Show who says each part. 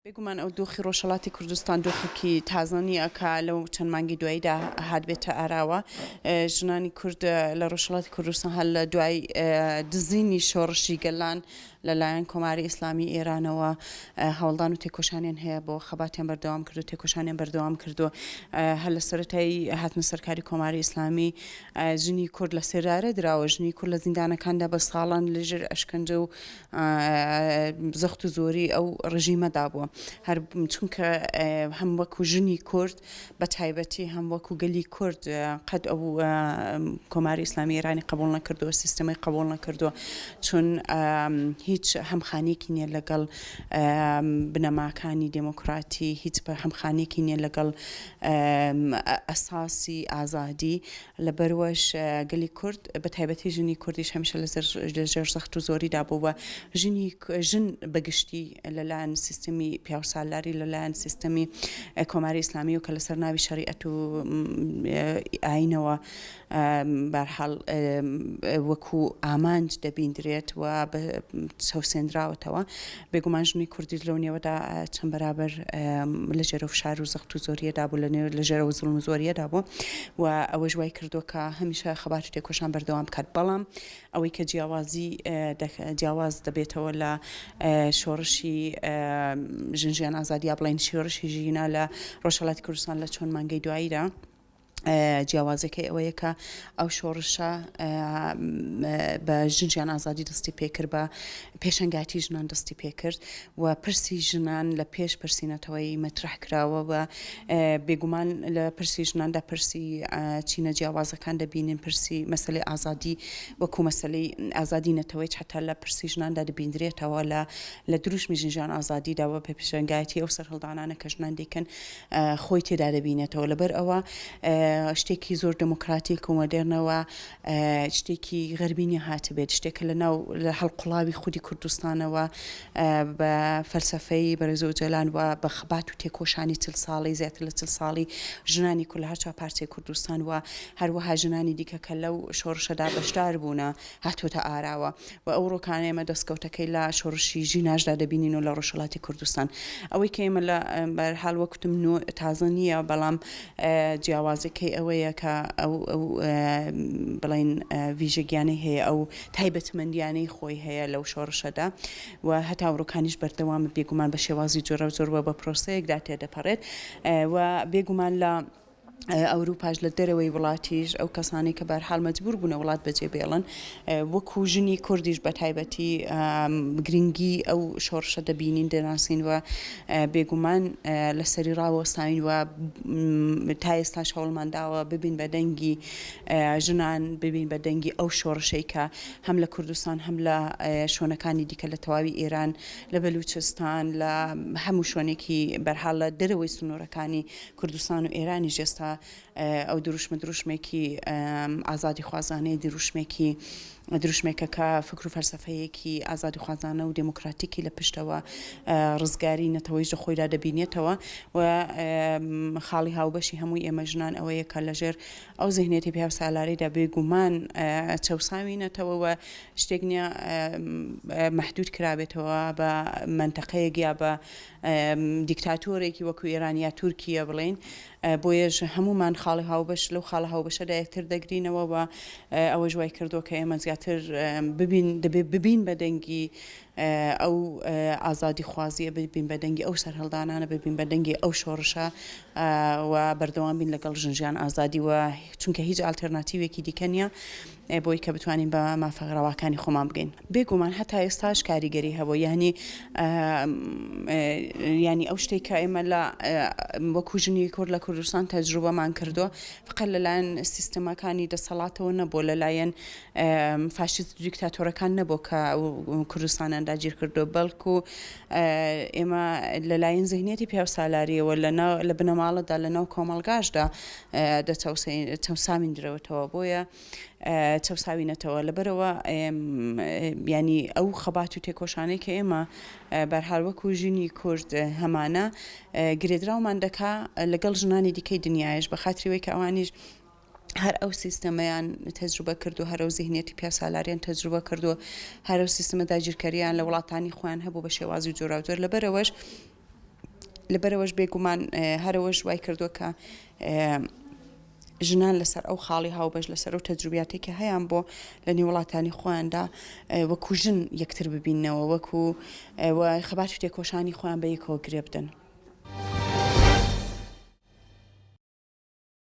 Speaker 1: بێگومان ئەو دۆخی ڕۆژهەڵاتی کوردستان دۆخێکی تازە نییە کە لەو چەند مانگی دواییدا هاتبێتە ئاراوە. ژنانی کورد لە ڕۆژهەڵاتی کوردستان هەر لە دوای دزینی شۆڕشی گەلان لەلایەن کۆماری ئیسلامی ئێرانەوە هەوڵدان و تێکۆشانیان هەیە بۆ خەباتیان بەردەوام کردو تێکۆشانیان بەردەوام کردووە. هەر لە سەرەتای هاتنە سەرکاری کۆماری ئیسلامی ژنی کورد لە سێدارە دراوە، ژنی کورد لە زیندانەکاندا بە ساڵان لەژێر ئەشکەنجە و زەخت و زۆری ئەو ڕژیمەدا بووە هەر چونکە هەم وەکو ژنی کورد بە تایبەتی هەم وەکو گەلی کورد قەت ئەو کۆماری ئیسلامی ئێرانی قبول نەکردووە سیستەمەی قبول نەکردووە چون هیچ هەمخانێکی نییە لەگەڵ بنەماکانی دێموکراتی هیچ هەمخانێکی نییە لەگەڵ ئەساسی ئازادی لەبەروەش گەلی کورد بە تایبەتی ژنی کوردیش هەمیشە لە ژێر زەخت و زۆریدا بوو و ژنی ژن بە گشتی لەلایەن سیستمی پیاوسالاری لەلایەن سیستمی کۆماری ئیسلامی و کە لەسەر ناوی شەریعەت و ئاینەوە بارحاڵ وەکو ئامانج دەبیندرێت و چەوسێنراوەتەوە بێگومان ژنی کوردیش لەو نێوەدا چەند بەرابەر لە ژێرەو فشار و زەخت و زۆرییەدا بوو، لە نێو لە ژێرەوە زوڵم و زۆرییەدا بوو و ئەوەش وای کردووە کە هەمیشە خەبات و تێکۆشان بەردەوام بکات. بەڵام ئەوەی کە جیاوازی جیاواز دەبێتەوە لە شۆڕشی ژن ژیان ئازادی یا بڵێین شۆڕشی ژینا لە ڕۆژهەڵاتی کوردستان لە چۆن مانگەی دواییدا، جیاوازیەکەی ئەوەیە کە ئەو شۆڕشە بە ژن ژیان ئازادی دەستی پێکرد بە پێشەنگاتی ژنان دەستی پێکرد و پرسی ژنان لە پێش پرسی نەتەوەی مەترح کراوە و بێگومان لە پرسی ژناندا پرسی چینە جیاوازەکان دەبینین پرسی مەسلەی ئازادی وەکو مەسلەی ئازادی نەتەوەی حتا لە پرسی ژناندا دەبیندرێتەوە لە لە دروشمی ژن ژیان ئازادیدا و پێشەنگایەتی ئەو سەرهەڵدانانە کە ژنان دەیکەن خۆی تێدا دەبینێتەوە لەبەر ئەوە شتێکی زۆر دموکراتیک و مۆدێرنەوە شتێکی غەربی نیە هاتبێت شتێکە لە ناو لە هەڵقوڵاوی خودی کوردستانەوە بە فەلسەفەی بەرێز ئۆجەلان و بە خەبات و تێکۆشانی چل ساڵی زیاتر لە چل ساڵی ژنانی کورد لە هەر چوار پارچەی کوردستان و هەروەها ژنانی دیکە کە لەو شۆڕشەدا بەشدار بوونە هاتووەتە ئاراوە و ئەوڕۆکانە ئێمە دەستکەوتەکەی لە شۆڕشی ژیناشدا دەبینین و لە ڕۆژهەڵاتی کوردستان. ئەوەی کە ئێمە لە بەرحاڵ وەک وتم نوێ تازە نییە بەڵام جیاوازەکەی ئەوەیە کە ئەو ئەو بڵێین ڤیژەگیانەی هەیە ئەو تایبەتمەندیانەی خۆی هەیە لەو شۆڕشەدا و هەتا ئەوڕۆکانیش بەردەوامە بێگومان بە شێوازی جۆراوجۆر و بە پرۆسەیەکدا تێدەپەڕێت و بێگومان لە ئەوروپاش لە دەرەوەی وڵاتیش ئەو کەسانەی کە بەرحاڵ مەجبور بوونە وڵات بەجێ بێڵن وەکو ژنی کوردیش بە تایبەتی گرنگی ئەو شۆڕشە دەبینین دەناسین و بێگومان لەسەری ڕاوەستاوین و تا ئێستاش هەوڵمان داوە ببین بە دەنگی ژنان ببین بە دەنگی ئەو شۆڕشەی کە هەم لە کوردستان هەم لە شوێنەکانی دیکە لە تەواوی ئێران لە بەلوچستان لە هەموو شوێنێکی بەرحاڵ لە دەرەوەی سنوورەکانی کوردستان و ئێرانیش ئێستا ئەو دروشمە دروشمێکی ئازادیخوازانەیە، دروشمێکی دروشمێکە کە فکر و فەلسەفەیەکی ئازادیخوازانە و دێموکراتیکی لە پشتەوە ڕزگاری نەتەوەیش لە خۆیدا دەبینێتەوە و خاڵی هاوبەشی هەمووی ئێمە ژنان ئەوەیە کە لەژێر ئەو زهنیەتی پیاوسالاریدا بێگومان چەوساوینەتەوە و شتێک نییە مەحدود کرابێتەوە بە مەنتەقەیەک یا بە دیکتاتۆرێکی وەکو ئێران یا تورکیە بڵێین، بۆیەش هەموومان خاڵی هاوبەش لەو خاڵە هاوبەشەدا یەکتر دەگرینەوە و ئەوەش وای کردووە کە ئێمە زیاتر ببین دەبێ ببین بە دەنگی ئەو ئازادیخوازیە ببین بە دەنگی ئەو سەرهەڵدانانە ببین بە دەنگی ئەو شۆڕشە و بەردەوام بین لەگەڵ ژن ژیان ئازادی و چونکە هیچ ئالتەرناتیوێکی دیکە نییە بۆی کە بتوانین بە مافە ڕەواکانی خۆمان بگەین. بێگومان هەتا ئێستاش کاریگەری هەبووە یانی یانی ئەو شتێک کە ئێمە لە وەکو ژنی کورد لە کوردستان تەجروبەمان کردووە فقط لەلایەن سیستەمەکانی دەسەڵاتەوە نەبوو لەلایەن فاشیست دیکتاتۆرەکان نەبوو کە کوردستانیان داگیر کردو بەڵکو ئێمە لەلایەن زهنیەتی پیاوسالاریەوە لە بنەماڵەدا لەناو کۆمەڵگاشدا دەچەوساویندرەوەتەوە بۆیە چەوساوینەتەوە لەبەرئەوە یانی ئەو خەبات و تێکۆشانەی کە ئێمە بەرحال وەکو ژنی کورد هەمانە گرێدراومان دەکا لەگەڵ ژنانی دیکەی دنیایش بە خاتری وەی کە ئەوانیش هەر ئەو سیستەمەیان تەجروبە کردو هەر ئەو زیهنیەتی پیاسالاریان تەجروبە کردو هەر ئەو سیستمە داگیرکەریان لە وڵاتانی خۆیان هەبوو بە شێوازی جۆراوجۆر لەبەرئەوەش. لەبەرئەوەش بێگومان هەرەوەش وای کردووە کە ژنان لەسەر ئەو خاڵی هاوبەش لەسەر ئەو تەجروبیاتەی کە هەیان بۆ لە نێو وڵاتانی خۆیاندا وەکو ژن یەکتر ببینەوە وەکو خەبات و تێکۆشانی خۆیان بە یەکەوە گرێ بدەن.